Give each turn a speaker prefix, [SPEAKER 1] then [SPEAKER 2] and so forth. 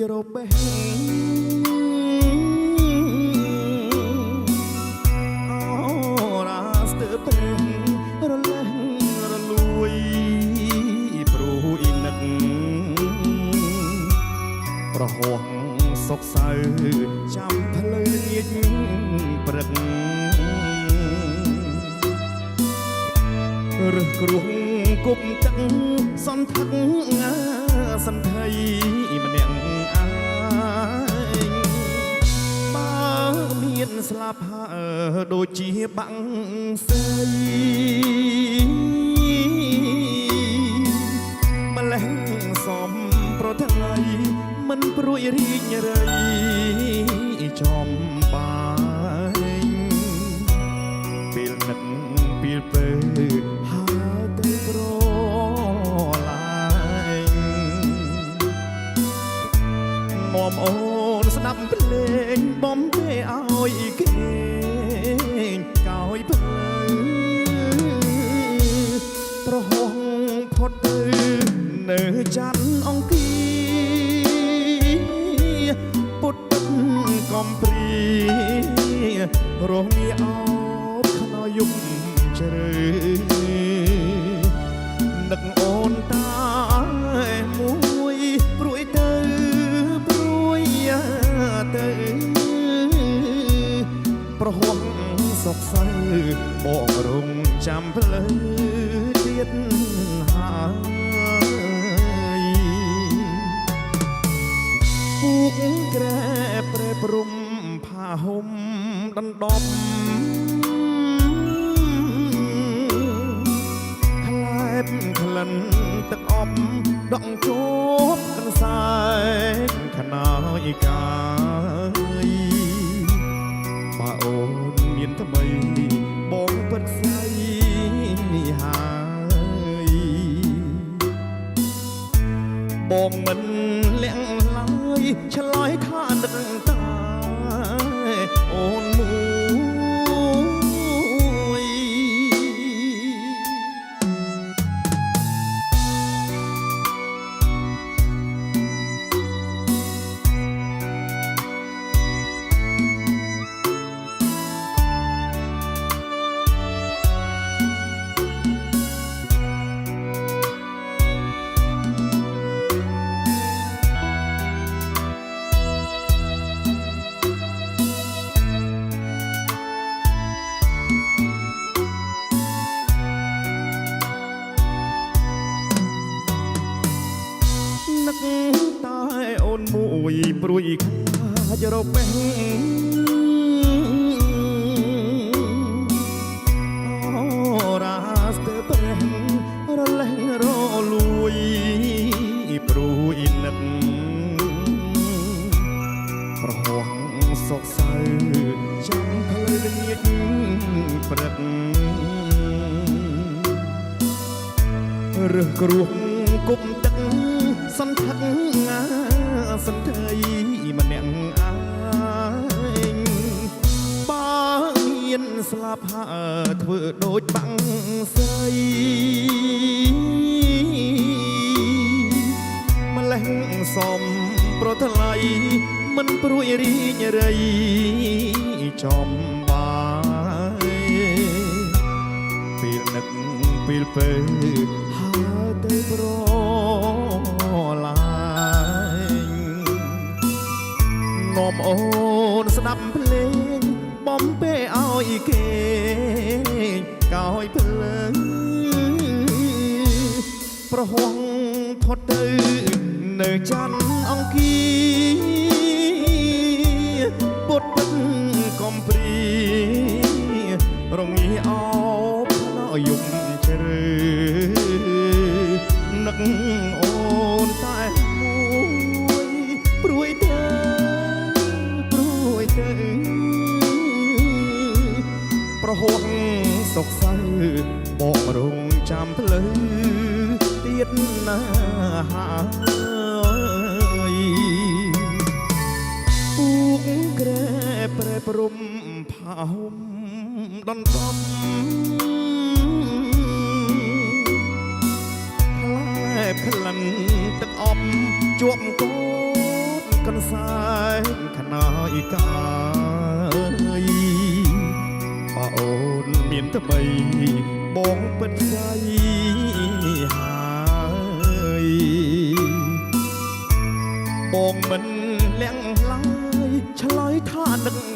[SPEAKER 1] ចរបេះអរ៉ាស្ទើព្រះរលេះរលួយព្រួយនឹកប្រហោះសុកសៅចាំផ្លូវល្ងាចព្រឹក រើសគ្រោះគប់ទឹកសន្ធឹកសន្ធីម្នាក់ឯងបើមានស្លាប់ហើយដូចជាបាំងសីម្លេះសំប្រថ្លៃមិនព្រួយរីករៃចំបាយ ពេលនឹកពេលពើហើយទៅប្រឡាយមុំអូនស្ដាប់ភ្លេងបំពេឲ្យគេកោយភ្លឺប្រហោះផុតទៅនៅច័ន្ទអង្គារពុតកំព្រារងងារអោបខ្នើយំជ្រៅនឹកអូនតាមួយព្រួយទៅព្រួយទៅប្រហោះសុកសៅបងរងចាំផ្លូវទៀតហើយ ពូកក្រែប្រែព្រំផាហុំដណ្ដប់ក្លែបក្លិនទឹកអប់ដក់ជាប់កន្សែងខ្នើយកាយបើអូនមានថ្មីបងពិតស្អីហើយ បងមិនលាក់ឡើយឆ្លើយថានឹកតែអូនមួយ នឹកតែអូនមួយព្រួយខ្លាចរបេះអូរ៉ាស្ទើព្រះរលេះរលួយព្រួយនឹកប្រហោះសោកសៅចាំផ្លូវល្ងាចព្រឹក រើសគ្រោះគប់ទឹកសន្ធឹកសន្ធីម្នាក់ឯងបើមានស្លាប់ហើយធ្វើដូចបាំងសីម្លេះសំប្រថ្លៃមិនព្រួយរីករៃចំបាយ ពេលនឹកពេលពើហើយទៅប្រឡាយនាំអូនស្ដាប់ភ្លេងបំពេឲ្យគេកោយភ្លើងប្រហោះផុតទៅនៅច័ន្ទអង្គារពុតពិតកំព្រារងាអោបខ្នើយំជ្រៅនឹកអូនតែមួយព្រួយទៅព្រួយទៅប្រហោះសុកសៅបងរងចាំផ្លូវទៀតណាហើយពូកក្រែប្រែព្រំផាហុំដណ្ដប់ក្លែបក្លិនទឹកអប់ជាប់កូន កន្សែងខ្នាយកាយបើអូនមានថ្មីបងពិតស្អីហើយបងមិនលៀងឡើយឆ្លើយថានឹក